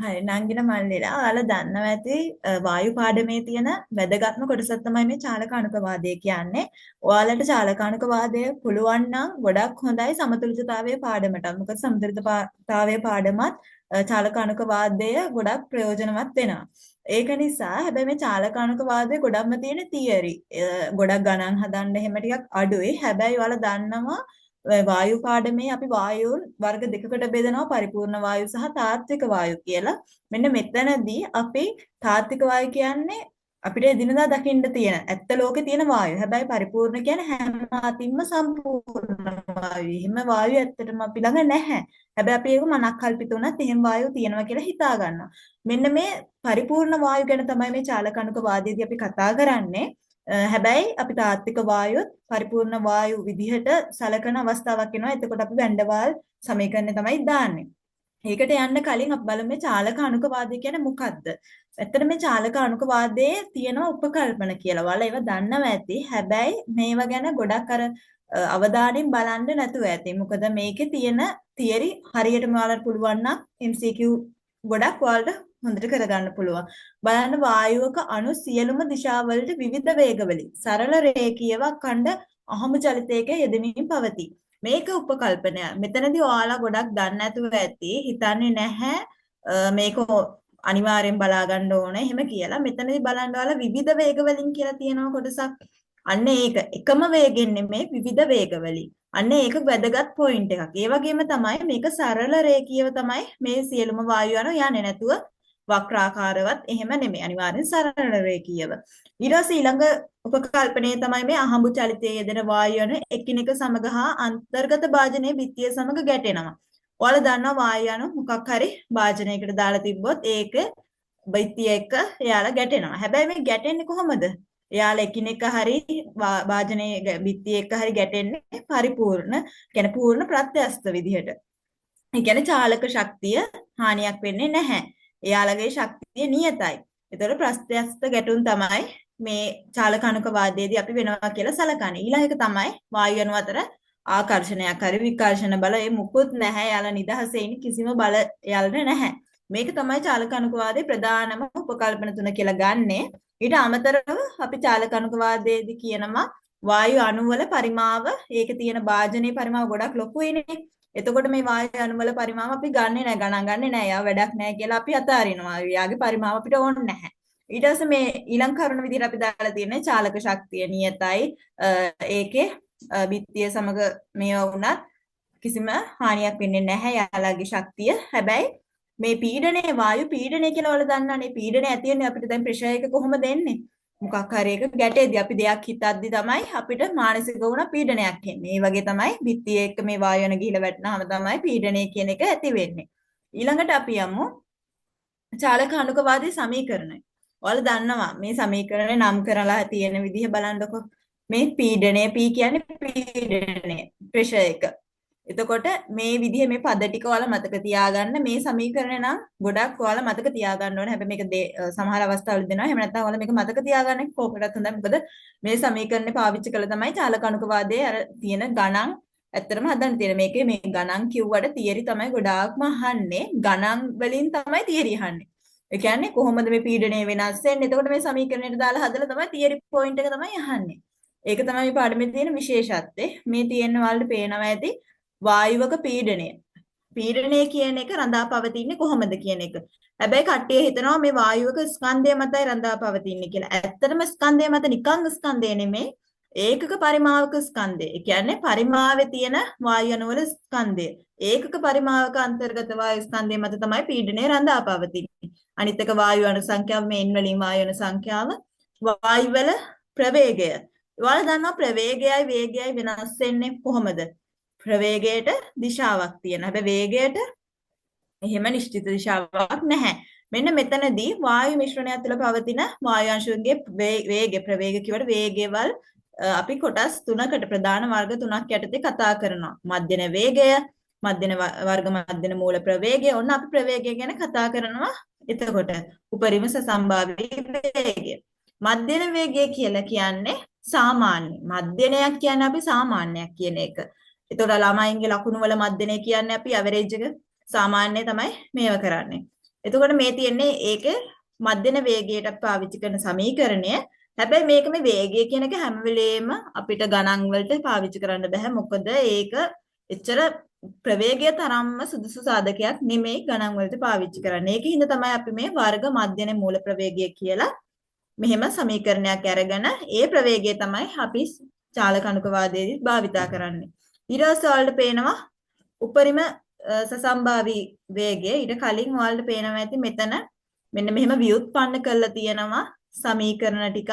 හරි නංගින මල්ලිලා ඔයාලා දන්නවා ඇති වායු පාඩමේ තියෙන වැදගත්ම කොටසක් තමයි මේ චාලක අණුකවාදය කියන්නේ. ඔයාලට චාලක අණුකවාදය පුළුවන් නම් ගොඩක් හොඳයි සමතුලිතතාවයේ පාඩමට. මොකද සමතුලිතතාවයේ පාඩමත් චාලක අණුකවාදය ගොඩක් ප්‍රයෝජනවත් වෙනවා. ඒක නිසා හැබැයි මේ චාලක අණුකවාදය ගොඩක්ම තියෙන තියරි. ගොඩක් ගණන් හදන්න එහෙම ටිකක් අඩුයි. හැබැයි ඔයාලා දන්නවා වායු පාඩමේ අපි වායුන් වර්ග දෙකකට බෙදනවා පරිපූර්ණ වායු සහ තාත්වික වායු කියලා. මෙන්න මෙතනදී අපි තාත්වික වායු කියන්නේ අපිට එදිනදා දකින්න තියෙන ඇත්ත ලෝකේ තියෙන වායු. හැබැයි පරිපූර්ණ කියන්නේ හැම අතින්ම සම්පූර්ණ වායු. එහෙම වායු ඇත්තටම අපි ළඟ නැහැ. හැබැයි අපි ඒක මනක්කල්පිත වුණත් එහෙම වායු තියෙනවා කියලා හිතා ගන්නවා. මෙන්න මේ පරිපූර්ණ වායු ගැන තමයි මේ චාලක අණුක වාදයේදී අපි කතා කරන්නේ. හැබැයි අපි තාත්වික වායුත් පරිපූර්ණ වායු විදිහට සලකන අවස්ථාවක් එනවා. එතකොට අපි වැන්ඩවාල් සමීකරණය තමයි දාන්නේ. ඒකට යන්න කලින් අපි බලමු මේ චාලක අණුක වාදය කියන්නේ මොකද්ද? ඇත්තට මේ චාලක අණුක වාදයේ තියෙන උපකල්පන කියලා. ඔයාලා ඒවා දන්නවා ඇති. හැබැයි මේවා ගැන ගොඩක් අර අවධානයෙන් බලන්න නැතුව ඇති. මොකද මේකේ තියෙන තියරි හරියටම ඔයාලට පුළුවන් නම් MCQ ගොඩක් ඔයාලට හොඳට කරගන්න පුළුවන්. බලන්න වායුවක අණු සියලුම දිශාවලට විවිධ වේගවලින් සරල රේඛීයව අඛණ්ඩ අහඹු චලිතයක යෙදෙමින් පවතී. මේක උපකල්පනයක්. මෙතනදී ඔයාලා ගොඩක් දන්නේ නැතුව ඇති. හිතන්නේ නැහැ මේක අනිවාර්යෙන් බලා ගන්න ඕන එහෙම කියලා. මෙතනදී බලන්න ඔයාලා විවිධ වේගවලින් කියලා තියෙනවා කොටසක්. අන්න ඒක එකම වේගෙන් නෙමෙයි විවිධ වේගවලින්. අන්න ඒක වැදගත් පොයින්ට් එකක්. ඒ වගේම තමයි මේක සරල රේඛීයව තමයි මේ සියලුම වායු අණු යන්නේ නැතුව වක්‍රාකාරවත් එහෙම නෙමෙයි. අනිවාර්යෙන් සරල රේඛීයව. ඊට පස්සේ ඊළඟ උපකල්පනය තමයි මේ අහඹු චලිතයේ යෙදෙන වායු අණු එකිනෙක සමග හා අන්තර්ගත භාජනයේ බිත්තිය සමග ගැටෙනවා. ඔයාලා දන්නවා වායු අණු මොකක් හරි භාජනයකට දාලා තිබ්බොත් ඒක බිත්තිය එක්ක එයාලා ගැටෙනවා. හැබැයි මේ ගැටෙන්නේ කොහොමද? එයාලා එකිනෙක හරි භාජනයේ බිත්තිය එක්ක හරි ගැටෙන්නේ පරිපූර්ණ, කියන්නේ පූර්ණ ප්‍රත්‍යස්ත විදිහට. ඒ කියන්නේ චාලක ශක්තිය හානියක් වෙන්නේ නැහැ. එයාලගේ ශක්තිය නියතයි. ඒතර ප්‍රත්‍යස්ත ගැටුම් තමයි මේ චාලක අණුක වාදයේදී අපි වෙනවා කියලා සලකන්නේ. ඊළඟ එක තමයි වායු අණු අතර ආකර්ෂණයක් හරි විකර්ෂණ බල ඒ මුකුත් නැහැ. එයාලා නිදහසේ ඉන්න කිසිම බල එයාලට නැහැ. මේක තමයි චාලක අණුක වාදයේ ප්‍රධානම උපකල්පන තුන කියලා ගන්නෙ. ඊට අමතරව අපි චාලක අණුක වාදයේදී කියනවා වායු අණු වල පරිමාව, ඒකේ තියෙන භාජනයේ පරිමාව ගොඩක් ලොකුයිනේ. එතකොට මේ වායු අණු වල පරිමාව අපි ගන්නෙ නෑ, ගණන් ගන්නෙ නෑ. එයා වැඩක් නෑ කියලා අපි අතාරිනවා. එයාගේ පරිමාව අපිට ඕනේ නැහැ. ඊට පස්සේ මේ ඊළඟ කරුණ විදිහට අපි දාලා තියෙන්නේ චාලක ශක්තිය නියතයි. ඒකේ බිත්තිය සමග මේවා වුණත් කිසිම හානියක් වෙන්නේ නැහැ යාළගේ ශක්තිය. හැබැයි මේ පීඩනය වායු පීඩනය කියලා ඔයාලා දන්නවනේ. පීඩනය ඇති වෙන්නේ අපිට දැන් ප්‍රෙෂර් එක කොහොමද එන්නේ? මොකක් හරි එක ගැටෙද්දි අපි දෙයක් හිතද්දි තමයි අපිට මානසික වුණ පීඩනයක් එන්නේ. ඒ වගේ තමයි බිත්තිය එක්ක මේ වායු යන ගිහිලා වැටෙනාම තමයි පීඩනය කියන එක ඇති වෙන්නේ. ඊළඟට අපි යමු චාලක අණුක වාදයේ සමීකරණය. ඔයාලා දන්නවා මේ සමීකරණය නම් කරලා තියෙන විදිහ බලන්නකෝ. මේ පීඩනය P කියන්නේ පීඩනය ප්‍රෙෂර් එක. එතකොට මේ විදිහ මේ පද ටික ඔයාලා මතක තියාගන්න. මේ සමීකරණය නම් ගොඩක් ඔයාලා මතක තියාගන්න ඕනේ. හැබැයි මේක සමහර අවස්ථාවල දෙනවා. එහෙම නැත්නම් ඔයාලා මේක මතක තියාගන්න කොහොමදත් හොඳයි. මොකද මේ සමීකරණය පාවිච්චි කළා තමයි චාලක අණුක වාදයේ අර තියෙන ගණන් ඇත්තටම හදන්න තියෙන. මේකේ මේ ගණන් කිව්වට තියරි තමයි ගොඩාක්ම අහන්නේ. ගණන් වලින් තමයි තියරි අහන්නේ. ඒ කියන්නේ කොහොමද මේ පීඩනය වෙනස් වෙන්නේ? එතකොට මේ සමීකරණයට දාලා හදලා තමයි තියරි පොයින්ට් එක තමයි අහන්නේ. ඒක තමයි මේ පාඩමේ තියෙන විශේෂත්වය. මේ තියෙන වලට පේනවා ඇති වායුවක පීඩනය. පීඩනය කියන එක රඳා පවතින්නේ කොහොමද කියන එක. හැබැයි කට්ටිය හිතනවා මේ වායුවක ස්කන්ධය මතයි රඳා පවතින්නේ කියලා. ඇත්තටම ස්කන්ධය මත නිකන් ස්කන්ධය නෙමෙයි, ඒකක පරිමාවක ස්කන්ධය. ඒ කියන්නේ පරිමාවේ තියෙන වායු අණු වල ස්කන්ධය. ඒකක පරිමාවක අන්තර්ගත වායු ස්කන්ධය මත තමයි පීඩනය රඳා පවතින්නේ. අනිත් එක වායු අණු සංඛ්‍යාව, මේ n වලින් වායු අණු සංඛ්‍යාව, වායු වල ප්‍රවේගය. ඔයාලා දන්නවා ප්‍රවේගයයි වේගයයි වෙනස් වෙන්නේ කොහොමද? ප්‍රවේගයට දිශාවක් තියෙනවා. හැබැයි වේගයට එහෙම නිශ්චිත දිශාවක් නැහැ. මෙන්න මෙතනදී වායු මිශ්‍රණයක් තුළ පවතින වායු අංශුන්ගේ වේගය, ප්‍රවේග කියවට වේගයවල් අපි කොටස් තුනකට ප්‍රධාන වර්ග තුනක් යටතේ කතා කරනවා. මධ්‍යන වේගය, මධ්‍යන වර්ග මධ්‍යන මූල ප්‍රවේගය. ඔන්න අපි ප්‍රවේගය ගැන කතා කරනවා. එතකොට උපරිම සසම්භාවී වේගය. මධ්‍යන වේගය කියලා කියන්නේ සාමාන්‍ය. මධ්‍යනයක් කියන්නේ අපි සාමාන්‍යයක් කියන එක. එතකොට ළමයින්ගේ ලකුණු වල මධ්‍යනය කියන්නේ අපි ඇවරේජ් එක සාමාන්‍ය තමයි මේව කරන්නේ. එතකොට මේ තියෙන්නේ ඒකේ මධ්‍යන වේගයට පාවිච්චි කරන සමීකරණය. හැබැයි මේක මේ වේගය කියන එක හැම වෙලේම අපිට ගණන් වලට පාවිච්චි කරන්න බෑ. මොකද ඒක එච්චර ප්‍රවේගය තරම්ම සුදුසු සාධකයක් නෙමෙයි ගණන් වලට පාවිච්චි කරන්න. ඒක හින්දා තමයි අපි මේ වර්ග මධ්‍යන මූල ප්‍රවේගය කියලා මෙහෙම සමීකරණයක් අරගෙන ඒ ප්‍රවේගය තමයි අපි චාලක අණුකවාදයේදී භාවිතා කරන්නේ. ඊට පස්සේ ඔයාලට පේනවා උපරිම සසම්භාවී වේගය. ඊට කලින් ඔයාලට පේනවා ඇති මෙතන මෙන්න මෙහෙම ව්‍යුත්පන්න කරලා තියෙනවා සමීකරණ ටිකක්.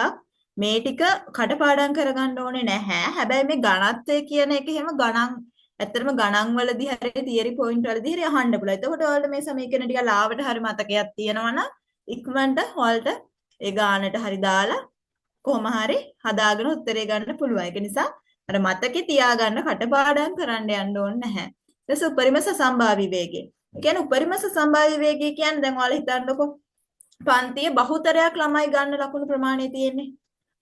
මේ ටික කටපාඩම් කරගන්න ඕනේ නැහැ. හැබැයි මේ ඝනත්වය කියන එක එහෙම ගණන් ඇත්තටම ගණන් වලදී හරි තියරි පොයින්ට් වලදී හරි අහන්න පුළුවන්. එතකොට ඔයාලට මේ සමීකරණ ටික ලාවට හරි මතකයක් තියෙනවා නම් ඉක්මනට ඔයාලට ඒ ගානට හරි දාලා කොහොම හරි හදාගෙන උත්තරේ ගන්න පුළුවන්. ඒක නිසා අර මතකේ තියාගන්න කටපාඩම් කරන්න යන්න ඕනේ නැහැ. ඊට පස්සේ උපරිම සසම්භාවී වේගය. ඒ කියන්නේ උපරිම සසම්භාවී වේගය කියන්නේ දැන් ඔයාලා හිතන්නකෝ පන්තියේ බහුතරයක් ළමයි ගන්න ලකුණු ප්‍රමාණය තියෙන්නේ.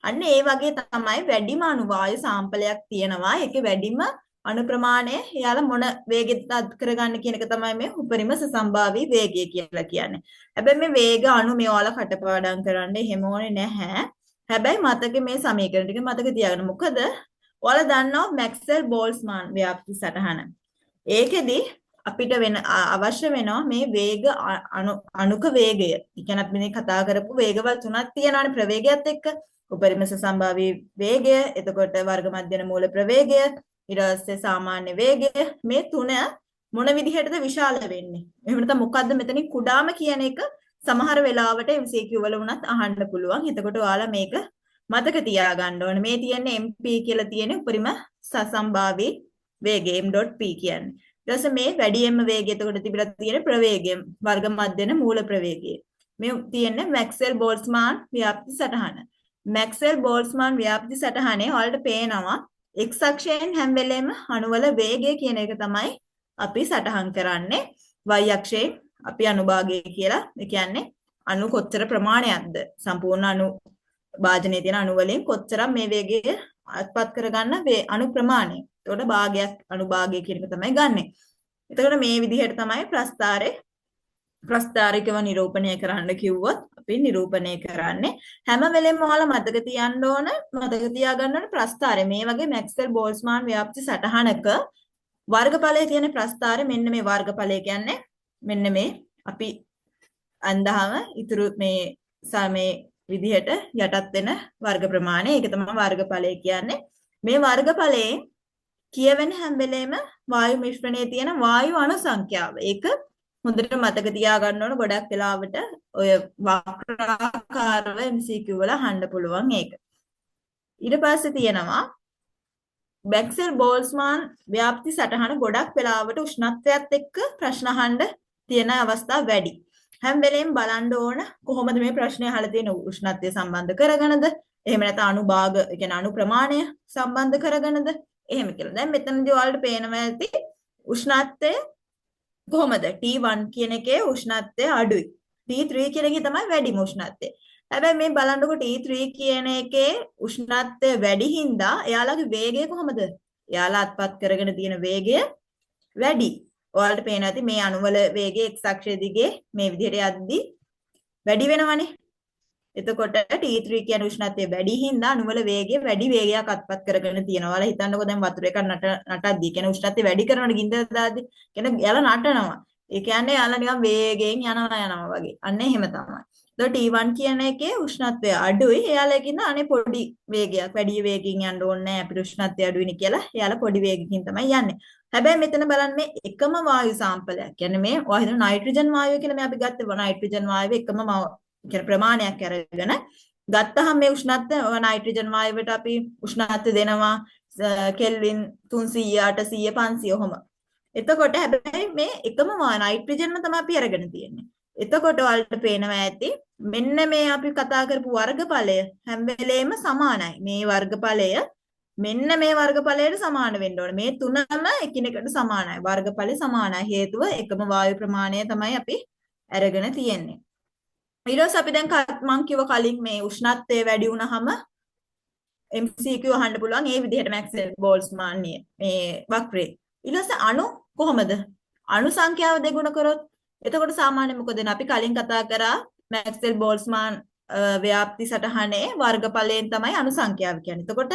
අන්න ඒ වගේ තමයි වැඩිම අණු වායු සාම්පලයක් තියෙනවා. ඒකේ වැඩිම අණු ප්‍රමාණය එයාලා මොන වේගෙද අත් කරගන්න කියන එක තමයි මේ උපරිම සසම්භාවී වේගය කියලා කියන්නේ. හැබැයි මේ වේග අණු මේ ඔයාලා කටපාඩම් කරන්න එහෙම ඕනේ නැහැ. හැබැයි මතකේ මේ සමීකරණ ටික මතක තියාගන්න. මොකද ඔයාලා දන්නවා මැක්ස්වෙල් බෝල්ට්ස්මාන් ව්‍යාප්ති සටහන. ඒකෙදි අපිට වෙන අවශ්‍ය වෙනවා මේ වේග අණුක වේගය. ඒ කියන්නේ අපි මේ කතා කරපු වේගවල් තුනක් තියෙනවානේ ප්‍රවේගයත් එක්ක. උපරිම සසම්භාවී වේගය, එතකොට වර්ග මධ්‍යන මූල ප්‍රවේගය, ඊට පස්සේ සාමාන්‍ය වේගය. මේ තුන මොන විදිහටද විශාල වෙන්නේ? එහෙම නැත්නම් මොකද්ද මෙතනින් කුඩාම කියන එක සමහර වෙලාවට MCQ වල වුණත් අහන්න පුළුවන්. එතකොට ඔයාලා මේක මතක තියාගන්න ඕනේ. මේ තියෙන්නේ MP කියලා තියෙන උපරිම සසම්භාවී වේගය m.p කියන්නේ. ඊට පස්සේ මේ වැඩියෙන්ම වේගය එතකොට තිබිලා තියෙන ප්‍රවේගය වර්ග මධ්‍යන මූල ප්‍රවේගය. මේ තියෙන්නේ මැක්ස්වෙල් බෝල්ට්ස්මාන් ව්‍යාප්ති සටහන. මැක්ස්වෙල් බෝල්ට්ස්මාන් ව්‍යාප්ති සටහනේ ඔයාලට පේනවා x අක්ෂයෙන් හැම වෙලේම අණුවල වේගය කියන එක තමයි අපි සටහන් කරන්නේ. y අක්ෂයෙන් අපි අණුභාගය කියලා. ඒ කියන්නේ අණු කොච්චර ප්‍රමාණයක්ද සම්පූර්ණ අණු භාජනයේ තියෙන අණු වලින් කොච්චරක් මේ වේගය අත්පත් කරගන්න අණු ප්‍රමාණය. එතකොට භාගයක් අණු භාගය කියන එක තමයි ගන්නෙ. එතකොට මේ විදිහට තමයි ප්‍රස්තාරිකව නිරූපණය කරන්න කිව්වොත් අපි නිරූපණය කරන්නේ. හැම වෙලෙම ඔයාලා මතක තියන්න ඕන, මතක තියාගන්න ඕන ප්‍රස්තාරය. මේ වගේ මැක්ස්වෙල් බෝල්ට්ස්මාන් ව්‍යාප්ති සටහනක වර්ගඵලයේ තියෙන ප්‍රස්තාරය මෙන්න මේ වර්ගඵලය කියන්නේ මෙන්න මේ අපි අන්දහම ඉතුරු මේ මේ විදිහට යටත් වෙන වර්ග ප්‍රමාණය. ඒක තමයි වර්ගඵලය කියන්නේ. මේ වර්ගඵලයෙන් කියවෙන හැම වෙලේම වායු මිශ්‍රණයේ තියෙන වායු අණු සංඛ්‍යාව. ඒක හොඳට මතක තියාගන්න ඕන. ගොඩක් වෙලාවට ඔය වක්‍රාකාරව MCQ වල අහන්න පුළුවන් ඒක. ඊට පස්සේ තියෙනවා මැක්ස්වෙල් බෝල්ට්ස්මාන් ව්‍යාප්ති සටහන ගොඩක් වෙලාවට උෂ්ණත්වයත් එක්ක ප්‍රශ්න අහන්න තියෙන අවස්ථා වැඩි. හැම වෙලේම බලන්න ඕන කොහොමද මේ ප්‍රශ්නය අහලා තියෙන උෂ්ණත්වය සම්බන්ධ කරගෙනද, එහෙම නැත්නම් අණු භාග, ඒ කියන්නේ අණු ප්‍රමාණය සම්බන්ධ කරගෙනද එහෙම කියලා. දැන් මෙතනදී ඔයාලට පේනවා ඇති උෂ්ණත්වය කොහොමද T1 කියන එකේ උෂ්ණත්වය අඩුයි. T3 කියන එකේ තමයි වැඩිම උෂ්ණත්වය. හැබැයි මේ බලන්නකො T3 කියන එකේ උෂ්ණත්වය වැඩි හින්දා එයාලගේ වේගය කොහොමද? එයාලා අත්පත් කරගෙන තියෙන වේගය වැඩි. ඔයාලට පේනවා ඇති මේ අණුවල වේගය x අක්ෂය දිගේ මේ විදිහට යද්දි වැඩි වෙනවනේ. එතකොට T3 කියන උෂ්ණත්වය වැඩි හින්දා අණුවල වේගය වැඩි වේගයක් අත්පත් කරගෙන තියෙනවා. ඔයාලා හිතන්නකෝ දැන් වතුර එකක් නටද්දි කියන්නේ උෂ්ණත්වය වැඩි කරනවනේ ගින්දර දාද්දි. කියන්නේ එයාලා නටනවා. ඒ කියන්නේ එයාලා නිකන් වේගයෙන් යනවා යනවා වගේ. අන්න එහෙම තමයි. එතකොට T1 කියන එකේ උෂ්ණත්වය අඩුයි. එයාලා ඒකින්ද අනේ පොඩි වේගයක් වැඩි වේගකින් යන්න ඕනේ නෑ අපිට උෂ්ණත්වය අඩුයිනේ කියලා එයාලා පොඩි වේගකින් තමයි යන්නේ. හැබැයි මෙතන බලන්න මේ එකම වායු සාම්පලයක්. කියන්නේ මේ ඔයා හිතන නයිට්‍රජන් වායුව කියලා මේ අපි ගත්තේ නයිට්‍රජන් වායුව එකම කියන්නේ ප්‍රමාණයක් අරගෙන ගත්තහම මේ උෂ්ණත්වය නයිට්‍රජන් වායුවට අපි උෂ්ණත්වය දෙනවා කෙල්වින් 300 800 500 ඔහොම. එතකොට හැබැයි මේ එකම නයිට්‍රජන්ම තමයි අපි අරගෙන තියෙන්නේ. එතකොට ඔයාලට පේනවා ඇති මෙන්න මේ අපි කතා කරපු වර්ගඵලය හැම වෙලේම සමානයි. මේ වර්ගඵලය මෙන්න මේ වර්ගඵලයට සමාන වෙන්න ඕනේ. මේ තුනම එකිනෙකට සමානයි. වර්ගඵලය සමානයි. හේතුව එකම වායු ප්‍රමාණය තමයි අපි අරගෙන තියෙන්නේ. ඊට පස්සේ අපි දැන් මං කිව්ව කලින් මේ උෂ්ණත්වය වැඩි වුණාම MCQ අහන්න පුළුවන් ඒ විදිහට මැක්ස්වෙල් බෝල්ට්ස්මාන් මේ වක්‍රේ. ඊට පස්සේ අණු කොහොමද? අණු සංඛ්‍යාව දෙගුණ කරොත් එතකොට සාමාන්‍යයෙන් මොකද වෙන්නේ? අපි කලින් කතා කරා මැක්ස්වෙල් බෝල්ට්ස්මාන් ව්‍යාප්ති සටහනේ වර්ගඵලයෙන් තමයි අණු සංඛ්‍යාව කියන්නේ. එතකොට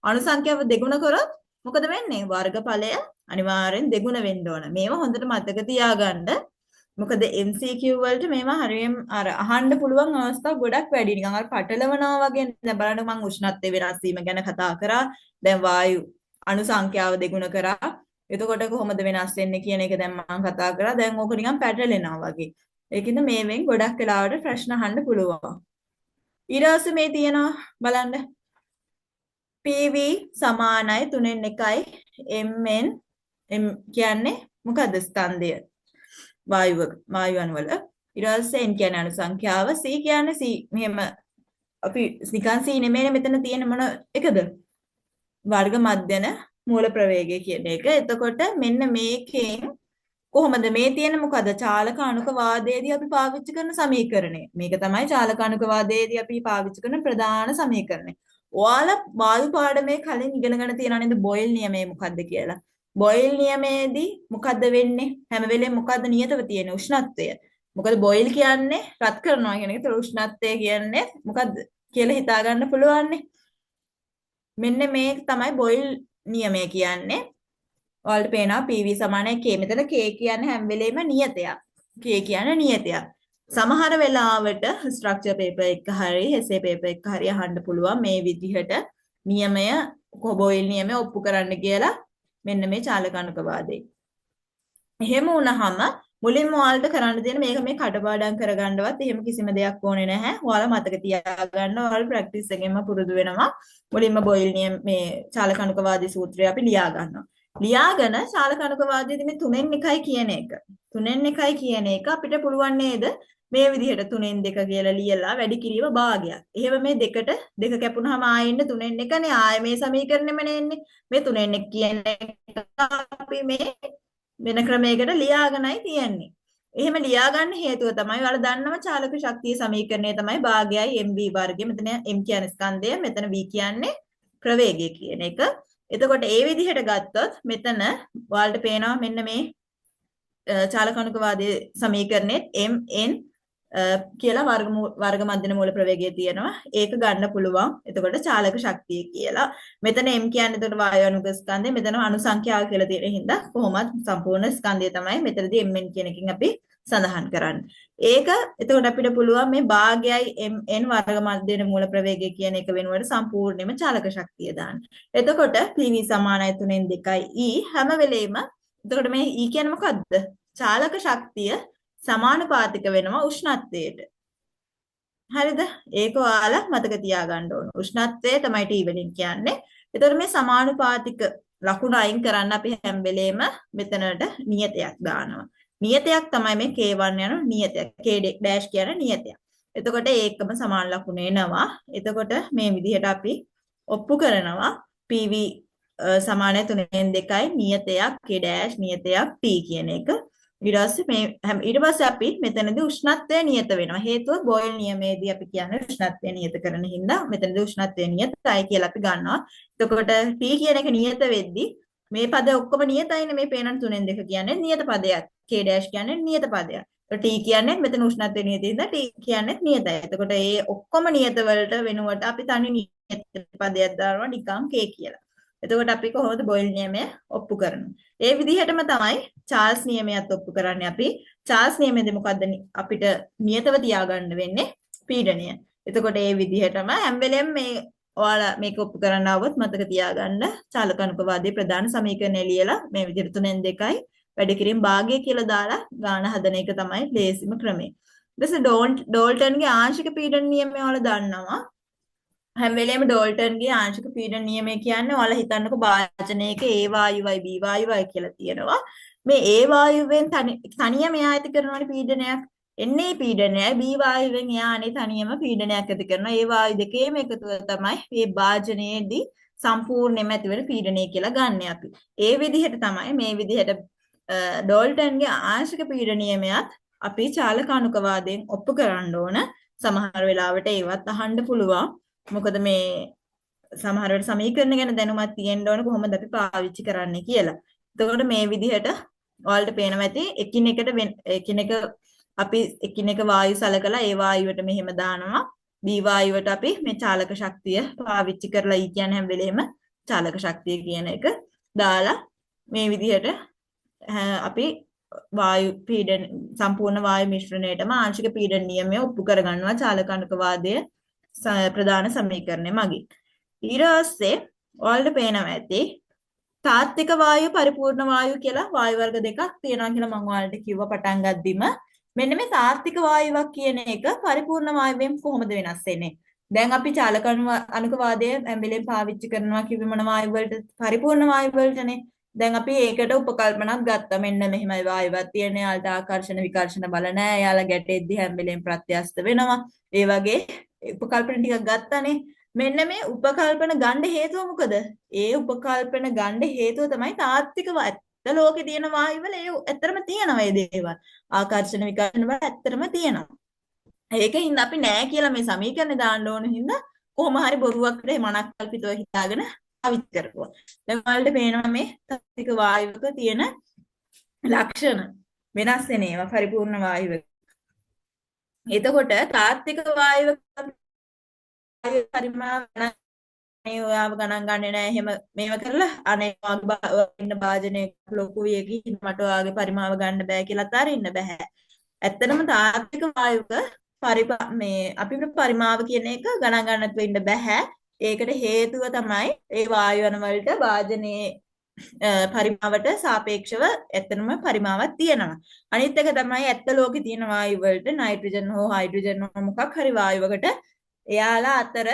අණු සංඛ්‍යාව දෙගුණ කරොත් මොකද වෙන්නේ? වර්ගඵලය අනිවාර්යෙන් දෙගුණ වෙන්න ඕන. මේවා හොඳට මතක තියාගන්න. මොකද MCQ වලට මේවා හරියම අර අහන්න පුළුවන් අවස්ථා ගොඩක් වැඩි. නිකන් අර පටලවනවා වගේ. දැන් බලන්න මං උෂ්ණත්වයේ වෙනස් වීම ගැන කතා කරා. දැන් වායු අණු සංඛ්‍යාව දෙගුණ කරා. එතකොට කොහොමද වෙනස් වෙන්නේ කියන එක දැන් මං කතා කරා. දැන් ඕක නිකන් පැටලෙනවා වගේ. ඒකින්ද මේවෙන් ගොඩක් වෙලාවට ප්‍රශ්න අහන්න පුළුවන්. ඊට පස්සේ මේ තියෙනවා බලන්න. PV සමානයි 3න් 1යි MN M කියන්නේ මොකද්ද ස්කන්ධය? වායුව වායු අණු වල. ඊට පස්සේ N කියන්නේ අණු සංඛ්‍යාව, C කියන්නේ C මෙහෙම අපි නිකන් C නෙමෙයිනේ මෙතන තියෙන මොන එකද? වර්ග මධ්‍යන මූල ප්‍රවේගය කියන එක. එතකොට මෙන්න මේකෙන් කොහොමද මේ තියෙන මොකද චාලක අණුක වාදයේදී අපි පාවිච්චි කරන සමීකරණය. මේක තමයි චාලක අණුක වාදයේදී අපි පාවිච්චි කරන ප්‍රධාන සමීකරණය. ඔයාලා වායු පාඩමේ කලින් ඉගෙනගෙන තියෙනවා නේද බොයිල් නියමය මොකද්ද කියලා. බොයිල් නියමයේදී මොකද්ද වෙන්නේ? හැම වෙලේම මොකද්ද නියතව තියෙන උෂ්ණත්වය. මොකද බොයිල් කියන්නේ රත් කරනවා කියන එක. ඒතර උෂ්ණත්වය කියන්නේ මොකද්ද කියලා හිතා ගන්න පුළුවන්නේ. මෙන්න මේ තමයි බොයිල් නියමය කියන්නේ. ඔයාලට පේනවා PV සමානයි K. මෙතන K කියන්නේ හැම වෙලේම නියතයක්. K කියන්නේ නියතයක්. සමහර වෙලාවට ස්ට්‍රක්චර් පේපර් එක හරි එසේ පේපර් එක හරි අහන්න පුළුවන් මේ විදිහට නියමය බොයිල් නියමය ඔප්පු කරන්න කියලා මෙන්න මේ චාලක අණුකවාදේ. එහෙම වුණාම මුලින්ම ඔයාලට කරන්න තියෙන මේක මේ කටපාඩම් කරගන්නවත් එහෙම කිසිම දෙයක් ඕනේ නැහැ. ඔයාලා මතක තියාගන්න ඔයාලා ප්‍රැක්ටිස් එකෙන්ම පුරුදු වෙනවා. මුලින්ම බොයිල් නියම මේ චාලක අණුකවාදී සූත්‍රය අපි ලියා ගන්නවා. ලියාගෙන චාලක අණුකවාදයේදී මේ 3න් 1යි කියන එක. 3න් 1යි කියන එක අපිට පුළුවන් නේද මේ විදිහට 3න් 2 කියලා ලියලා වැඩි කිරීම භාගයක්. එහෙම මේ දෙකට දෙක කැපුණාම ආයෙ එන්නේ 3න් 1නේ. ආයෙ මේ සමීකරණෙමනේ එන්නේ. මේ 3න් 1 කියන එක අපි මේ වෙන ක්‍රමයකට ලියාගෙනයි තියෙන්නේ. එහෙම ලියාගන්න හේතුව තමයි ඔයාලා දන්නව චාලක ශක්තිය සමීකරණය තමයි භාගයයි mv වර්ගය. මෙතන m කියන්නේ ස්කන්ධය, මෙතන v කියන්නේ ප්‍රවේගය කියන එක. එතකොට ඒ විදිහට ගත්තොත් මෙතන ඔයාලට පේනවා මෙන්න මේ චාලක අණුකවාදයේ සමීකරණෙත් mn කියලා වර්ග මධ්‍යන මූල ප්‍රවේගය තියෙනවා. ඒක ගන්න පුළුවන්. එතකොට චාලක ශක්තිය කියලා. මෙතන m කියන්නේ එතකොට වායු අණුක ස්කන්ධය, මෙතන අණු සංඛ්‍යාව කියලා තියෙන හින්දා කොහොමත් සම්පූර්ණ ස්කන්ධය තමයි මෙතනදී mn කියන එකකින් අපි සඳහන් කරන්නේ. ඒක එතකොට අපිට පුළුවන් මේ භාගයයි mn වර්ග මධ්‍යන මූල ප්‍රවේගය කියන එක වෙනුවට සම්පූර්ණයෙන්ම චාලක ශක්තිය දාන්න. එතකොට PV සමානයි 3න් 2යි E හැම වෙලෙම එතකොට මේ E කියන්නේ මොකද්ද? චාලක ශක්තිය සමානුපාතික වෙනවා උෂ්ණත්වයට. හරිද? ඒක ඔයාලා මතක තියාගන්න ඕන. උෂ්ණත්වය තමයි T වලින් කියන්නේ. එතකොට මේ සමානුපාතික ලකුණ අයින් කරන්න අපි හැම වෙලේම මෙතනට නියතයක් දානවා. නියතයක් තමයි මේ K1 යන නියතයක්. K dash කියන නියතයක්. එතකොට ඒකම සමාන ලකුණ එනවා. එතකොට මේ විදිහට අපි ඔප්පු කරනවා PV සමානයි 3න් 2යි නියතයක් K dash නියතයක් T කියන එක. ඊට පස්සේ මේ ඊට පස්සේ අපි මෙතනදී උෂ්ණත්වය නියත වෙනවා. හේතුව බොයිල් නියමයේදී අපි කියන්නේ උෂ්ණත්වය නියත කරන හින්දා මෙතනදී උෂ්ණත්වය නියතයි කියලා අපි ගන්නවා. එතකොට T කියන එක නියත වෙද්දී මේ පද ඔක්කොම නියතයිනේ. මේ පේනන 3න් 2 කියන්නේ නියත පදයක්. K dash කියන්නේ නියත පදයක්. T කියන්නේ මෙතන උෂ්ණත්වය නියත හින්දා T කියන්නේ නියතයි. එතකොට මේ ඔක්කොම නියත වලට වෙනුවට අපි තනි නියත පදයක් දානවා නිකන් K කියලා. එතකොට අපි කොහොමද බොයිල් නියමය ඔප්පු කරන්නේ? ඒ විදිහටම තමයි චාල්ස් නියමයත් ඔප්පු කරන්නේ අපි. චාල්ස් නියමයේදී මොකද්ද අපිට නියතව තියාගන්න වෙන්නේ? පීඩනය. එතකොට ඒ විදිහටම හැම වෙලෙම මේ ඔයාලා මේක ඔප්පු කරන්න ආවොත් මතක තියාගන්න චාලක අණුකවාදයේ ප්‍රධාන සමීකරණය ලියලා මේ විදිහට 3න් 2යි වැඩි කිරීම භාගය කියලා දාලා ගාන හදන එක තමයි ලේසිම ක්‍රමය. ඊට පස්සේ ඩෝල්ටන්ගේ ආංශික පීඩන නියමය ඔයාලා දන්නවා. හැම වෙලේම ඩෝල්ටන්ගේ ආංශික පීඩන නියමය කියන්නේ ඔයාලා හිතන්නකෝ වාචනයක A වායුවයි B වායුවයි කියලා තියෙනවා. මේ A වායුවෙන් තනියම එයා ඇති කරනවනේ පීඩනයක්. එන්නේ පීඩනයයි B වායුවෙන් එයා අනේ තනියම පීඩනයක් ඇති කරනවා. ඒ වායු දෙකේම එකතුව තමයි මේ භාජනයේදී සම්පූර්ණයෙන්ම ඇතිවෙන පීඩනය කියලා ගන්න අපි. ඒ විදිහට තමයි මේ විදිහට ඩෝල්ටන්ගේ ආංශික පීඩන නියමයත් අපි චාලක අණුකවාදයෙන් ඔප්පු කරන්න ඕන. සමහර වෙලාවට ඒවත් අහන්න පුළුවන්. මොකද මේ සමහර වෙලාවට සමීකරණ ගැන දැනුමක් තියෙන්න ඕන කොහොමද අපි පාවිච්චි කරන්නේ කියලා. එතකොට මේ විදිහට ඔයාලට පේනවා ඇති එකිනෙකට එකිනෙක අපි එකිනෙක වායු සලකලා ඒ වායුවට මෙහෙම දානවා. B වායුවට අපි මේ චාලක ශක්තිය පාවිච්චි කරලා E කියන්නේ හැම වෙලේම චාලක ශක්තිය කියන එක දාලා මේ විදිහට අපි වායු පීඩන සම්පූර්ණ වායු මිශ්‍රණයටම ආංශික පීඩන නියමය ඔප්පු කරගන්නවා චාලක අණුකවාදය ප්‍රධාන සමීකරණය මගින්. ඊට පස්සේ ඔයාලට පේනවා ඇති තාත්වික වායු පරිපූර්ණ වායු කියලා වායු වර්ග දෙකක් තියෙනවා කියලා මම ඔයාලට කිව්වා පටන් ගද්දිම. මෙන්න මේ තාත්වික වායුවක් කියන එක පරිපූර්ණ වායුවෙන් කොහොමද වෙනස් වෙන්නේ? දැන් අපි චාලක අණුකවාදය හැම වෙලේම පාවිච්චි කරනවා කිව්වේ මොන වායු වලට? පරිපූර්ණ වායු වලටනේ. දැන් අපි ඒකට උපකල්පනක් ගත්තා. මෙන්න මෙහෙමයි වායුවක් තියෙන. එයාලට ආකර්ෂණ විකර්ෂණ බල නෑ. එයාලා ගැටෙද්දි හැම වෙලේම ප්‍රත්‍යස්ත වෙනවා. ඒ වගේ උපකල්පන ටිකක් ගත්තානේ. මෙන්න මේ උපකල්පන ගන්න හේතුව මොකද? ඒ උපකල්පන ගන්න හේතුව තමයි තාත්වික ඇත්ත ලෝකේ තියෙන වායු වල ඒ ඇත්තටම තියෙනවා මේ දේවල්. ආකර්ෂණ විකර්ෂණ බල ඇත්තටම තියෙනවා. ඒකින්ද අපි නෑ කියලා මේ සමීකරණ දාන්න ඕන හින්දා කොහොම හරි බොරුවක් මනක්කල්පිතව හිතාගෙන පාවිච්චි කරපුවා. දැන් ඔයාලට පේනවා මේ තාත්වික වායුවක තියෙන ලක්ෂණ වෙනස් වෙන ඒවා පරිපූර්ණ වායුවක. එතකොට තාත්වික වායුවක පරිමාව මේ ඔයාව ගණන් ගන්නෙ නෑ එහෙම මේව කරලා අනේ ඔයාගේ ඉන්න භාජනයක ලොකු වියකින් මට ඔයාගේ පරිමාව ගන්න බෑ කියලා අතාරින්න බෑ. ඇත්තටම තාත්වික වායුවක මේ අපිට පරිමාව කියන එක ගණන් ගන්න නැතුව ඉන්න බෑ. ඒකට හේතුව තමයි ඒ වායු අණු වලට භාජනයේ පරිමාවට සාපේක්ෂව ඇත්තටම පරිමාවක් තියෙනවා. අනිත් එක තමයි ඇත්ත ලෝකේ තියෙන වායු වලට නයිට්‍රජන් හෝ හයිඩ්‍රජන් හෝ මොකක් හරි වායුවකට එයාලා අතර